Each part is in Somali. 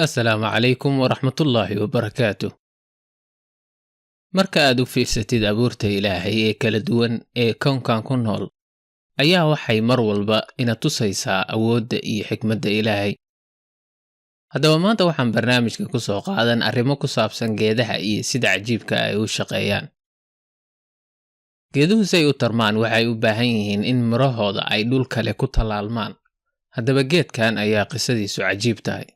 Asalaamu calaykum waraxmatullaahi wabarakaatu. Marka aad u fiirsatid abuurta Ilaahay ee kala duwan ee kownkan ku nool, ayaa waxay mar walba ina tusaysaa awoodda iyo xikmadda Ilaahay. Haddaba maanta waxaan barnaamijka ku soo qaadan arrimo ku saabsan geedaha iyo sida cajiibka ay u shaqeeyaan. Geeduhu say u tarmaan waxay u baahan yihiin in midhahooda ay dhul kale ku tallaalmaan. Haddaba geedkan ayaa qisadiisu cajiib tahay.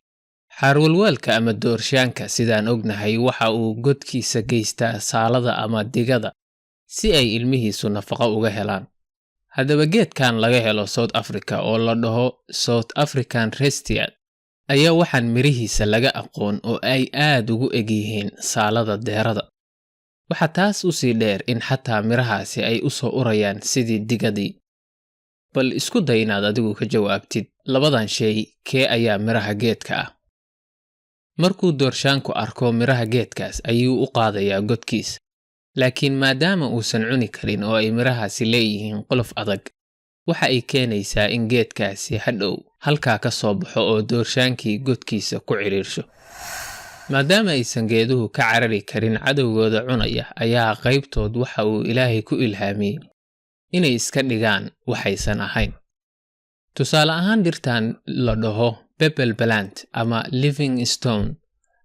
Xaarwalwaalka ama doorshaanka, sidaan ognahay, waxa uu godkiisa geystaa saalada ama digada si ay ilmihiisu nafaqo uga helaan. Haddaba geedkan laga helo South Africa oo la dhaho South African Resthardt ayaa waxaan mirihiisa laga aqoon oo ay aad ugu eg yihiin saalada deerada. Waxaa taas u sii dheer in xataa mirahaasi ay u soo urayaan sidii digadii. Bal isku day inaad adigu ka jawaabtid labadan shay, kee ayaa miraha geedka ah? Markuu doorshaanku arko miraha geedkaas ayuu u qaadayaa godkiisa. Laakiin maadaama uusan cuni karin oo ay mirahaasi leeyihiin qolof adag, waxa ay keenaysaa in geedkaasi hadhow halkaa ka soo baxo oo doorshaankii godkiisa ku cidhiirsho. Maadaama aysan geeduhu ka carari karin cadowgooda cunaya, ayaa qaybtood waxa uu Ilaahay ku ilhaamiyey inay iska dhigaan waxaysan ahayn. Tusaale ahaan, dhirtan la dhaho pebble plant ama living stone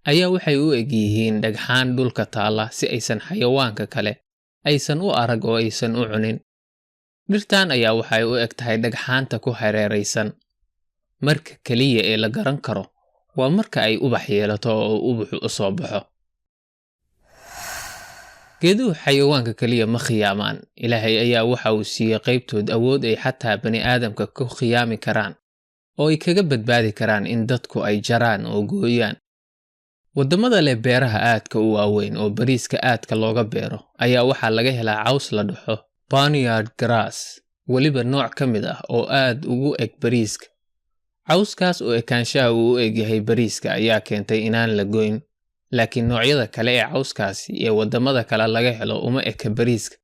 ayaa waxay u eg yihiin dhagxaan dhulka taalla si aysan xayawaanka kale aysan u arag oo aysan u cunin. Dhirtan ayaa waxay u eg tahay dhagxaanta ku hareeraysan. Marka keliya ee la garan karo waa marka ay ubax yeelato oo ubaxu u soo baxo. Geeduhu xayawaanka keliya ma khiyaamaan. Ilaahay ayaa waxa uu siiyey qaybtood awood ay xataa bani'aadamka ku khiyaami karaan oo ay kaga badbaadi karaan in dadku ay jaraan oo gooyaan. Waddamada leh beeraha aadka u waaweyn oo bariiska aadka looga beero ayaa waxaa laga helaa caws la dhaho barnyard grass, weliba nooc ka mid ah oo aad ugu eg bariiska. Cawskaas oo ekaanshaha uu u egyahay bariiska ayaa keentay inaan la goyn, laakiin noocyada kale ee cawskaasi ee waddamada kale laga helo uma eka bariiska.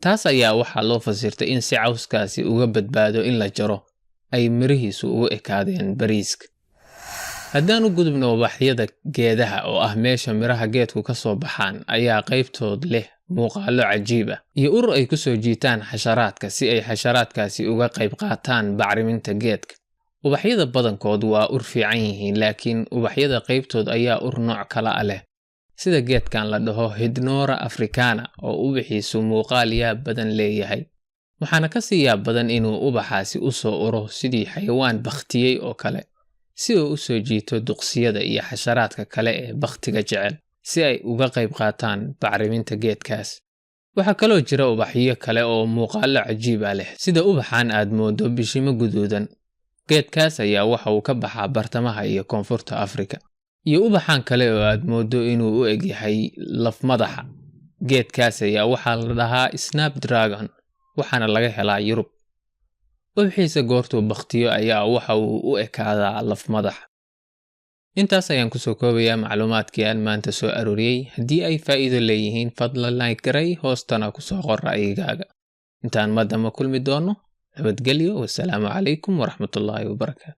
Taas ayaa waxaa loo fasirtay in si cawskaasi uga badbaado in la jaro ay mirihiisu ugu ekaadeen bariiska. Haddaan u gudubno ubaxyada geedaha, oo ah meesha miraha geedku ka soo baxaan, ayaa qaybtood leh muuqaallo cajiib ah iyo urur ay ku soo jiitaan xasharaadka si ay xasharaadkaasi uga qayb qaataan bacriminta geedka. Ubaxyada badankood waa ur fiican yihiin, laakiin ubaxyada qaybtood ayaa ur nooc kala ah leh, sida geedkan la dhaho Hydnora africana oo ubaxiisu muuqaal yaab badan leeyahay. Waxaana ka sii yaab badan inuu ubaxaasi u soo uro sidii xayawaan bakhtiyey oo kale, si uu u soo jiito duqsiyada iyo xasharaadka kale ee bakhtiga jecel si ay uga qayb qaataan bacriminta geedkaas. Waxaa kaloo jira ubaxyo kale oo muuqaallo cajiib ah leh, sida ubaxan aad moodo bishimo guduudan. Geedkaas ayaa waxa uu ka baxaa bartamaha iyo koonfurta Afrika. Iyo ubaxan kale oo aad moodo inuu u eg yahay laf madaxa. Geedkaas ayaa waxaa la dhahaa Snapdragon, waxaana laga helaa Yurub. Ubaxiisa goortuu bakhtiyo ayaa waxa uu u ekaadaa laf madax. Intaas ayaan kusoo koobayaa macluumaadkii aan maanta soo arooriyey. Haddii ay faa'iido leeyihiin, fadlan like garay, hoostana kusoo qor ra'yigaaga. Intaan madama kulmi doono, nabadgelyo. Wasalaamu calaykum waraxmatullaahi wabarakaatu.